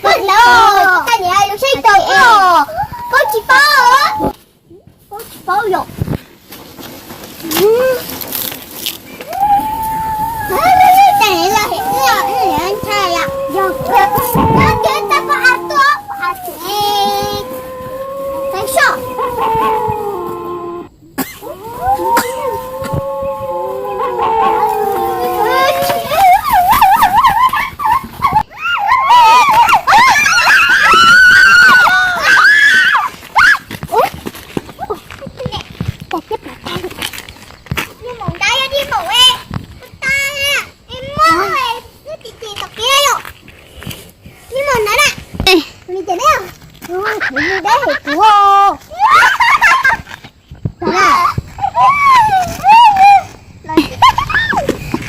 Koj niam, lus sib tau koj, koj tsis paub, koj tsis paub yom.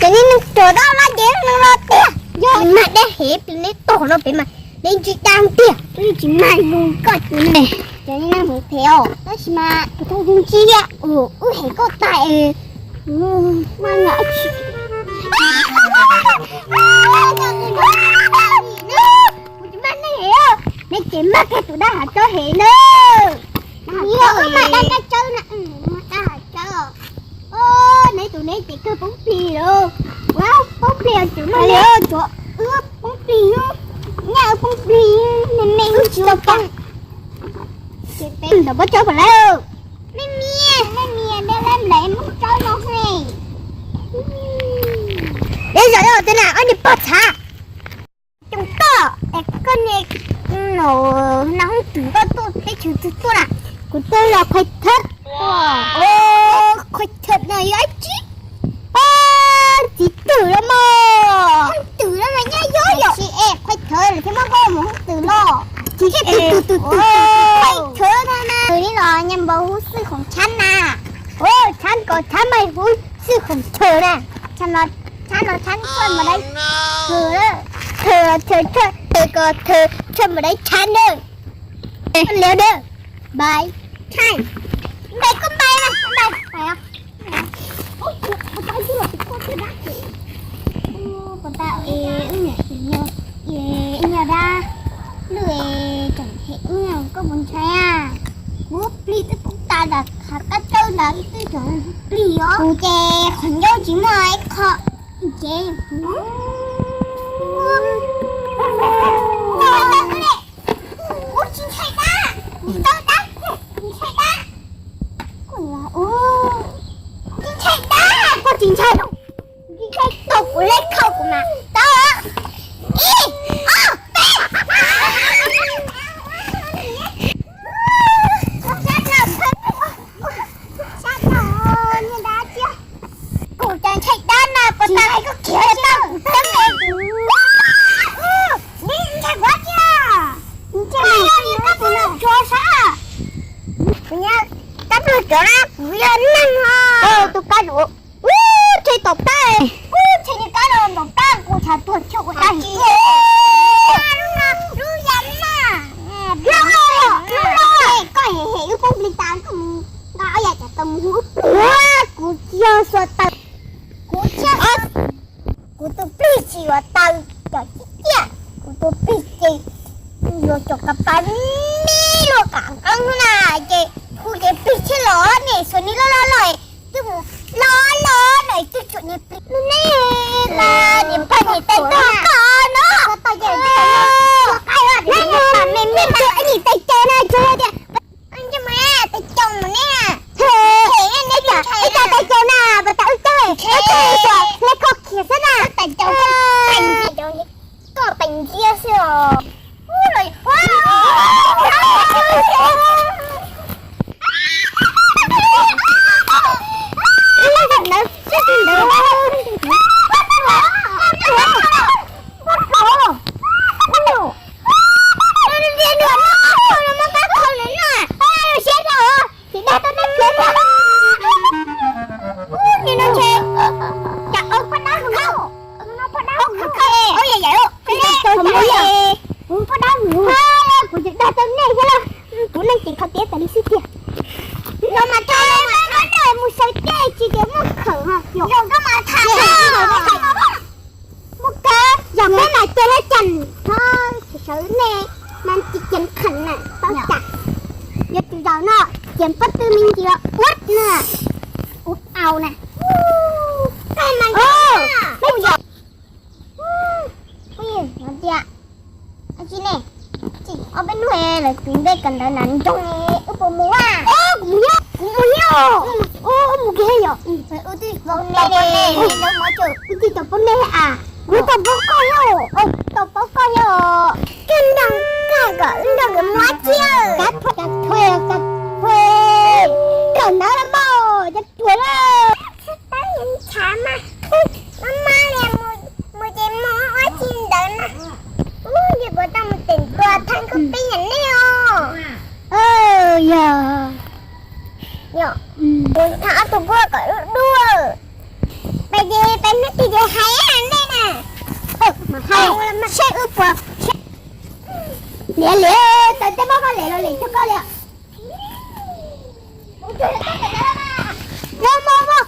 Ces nej neeg cog dab laj ces neeg no tiag, yog mas dab hev plis neb tog no pem mas neb ntsib dab tiag, nej tsis mag lus koj ces ne. Cov nej neeg hmoov phem os, tab sis mas kuv thov hu ntsib wb hem koj tas. Kuv tsis mag nej hev, nej ces mag kiag tus dab hav tsob hev na. Dab hav tsob, dab hav tsob na, dab hav tsob. Neb tus neb ces kawg poob plig lawm. Ua poob plig, tsuas muaj li tsuav wb poob plig, nyaj wb poob plig, me me wb tsis tau poob. Ces peb ntawm pob tsaub pom lawm. Me me, me me, dab lab nplaim pob tsaub no he. Deb zom yog tej na ob niag pog txhav. Coob koj es koj niag no, nas hoob twm koj tuaj teb chaws twg tuaj na? Kuv tuaj los Qhuaib Thawb. Qhuaib Thawb no yog ib tsi? Txiv twm los mas. Hoob twm los mas nyaj yob yom. Tsis es Qhuaib Thawb lawm thiaj muab koj mus hoob twm los. Tsis es twm twm twm twm Qhuaib Thawb no na. Nws li los nyaj npau hu xwj khoom tshab na. Tshab kom tshab mas hu xwj khoom chaw na. Tshab no tshab tshaj mas dai chaw, chaw chaw chaw ko chaw chaw mas dai tshab na. Liab na. Npai. Npai koj npai na, npai. Pas tas es wb niam tseem nyob, es wb nyob dab lwj es tseem hem wb, koj puas ntshai? Kuv plig twb poob tas ntawm qhov qab tsawb ntawd, wb twb tseem plig os. Kuv ces qhov ncauj tsis muaj ib qho ces kuv tsis ntshai dab, kuv tau dab, kuv ntshai dab. Kuv tsis ntshai dab, koj tsis ntshai los? Tsis ntshai, tau kuv lej khau kuv mas tau. Ib, ob, peb. Sab no, niag dab tsiaj. Kuv tsis ntshai dab na, puas tas hais koj khiav tau kuv teeb es kuv. Ntshai kuv dab tsiaj. Ntshai koj tus lus tsuav sab. Kuv yog kab pluag cov na, kuv yog neeg os. Tus kab zuav. Ub, ntshe tom qab, ub, ntshe niag kab no tom qab kuv txhav tuag chua kuv dab him. Lub no, lub no, koj hem hem wb poob plig tas koj mus nqa ob yam tsam tau mus hu wb plig. Kuv yog xuas taws. Cov kab pas me luaj kam qeeb na, ces hu ces plig tsheb los ne, xuas ni loj loj loj, twb mus loj loj loj twb tsuam ni plig ne, niam pog niam tais nrog koj no. Niam pog niam tais caw na, tsuas tias tes caum mus ne. Ib co tes caum na, pas tas wb caw, wb caw ib co hle kho khiav xwb na. Koj tes ntxiab xwb os. Ua li no ntshe cas ua poj dab hwv, ua li yam, ua li yam, kuv poj dab hwv, kuv tsis dag tau nej thiab lauj, kuv neej tseem qhov tiav tas li xwb tiag. Los mas tham, mus sawv teb tsis tias muaj khawm ho, los koj mas tham, muaj khawm, yog peb mam cia lawv cas ho sawv nej mas tsis ceev khawm na, tau cas. Yuav tsum zaum no ces pob tw me ntsis ua na, ua au na. Peb mas, peb tias, tias, tsis ne, ob peb hnub lawv txiv npe kawm ntawv na nroog, wb puas mus a? Kuv mus thiab, kuv mus thiab. Mus kiag yom. Wb twb tsis tau poj neg, wb twb tsis tau poj neg a. Kuv tau paub koj thiab, tau paub koj thiab. Koj nrog, koj kom wb nrog nkawd mus dab tsi? Kav thua, kav thua, kav thua. Kawm ntawv los mas cov ruam lawm. Tab ntshav mas, maj maj li, mus ces mus ua dab tsi ntawd na. Ub, ces kuv tau mus teem tua thaj kub peb yam nej os. Yog, kuv tham ob tug kuj kom dub dub. Pais ces pais hnub twg ces hais nej na. Hais saib wb puas, liam liam tau tej mab koj lem los lem txog koj li. Los mog mog,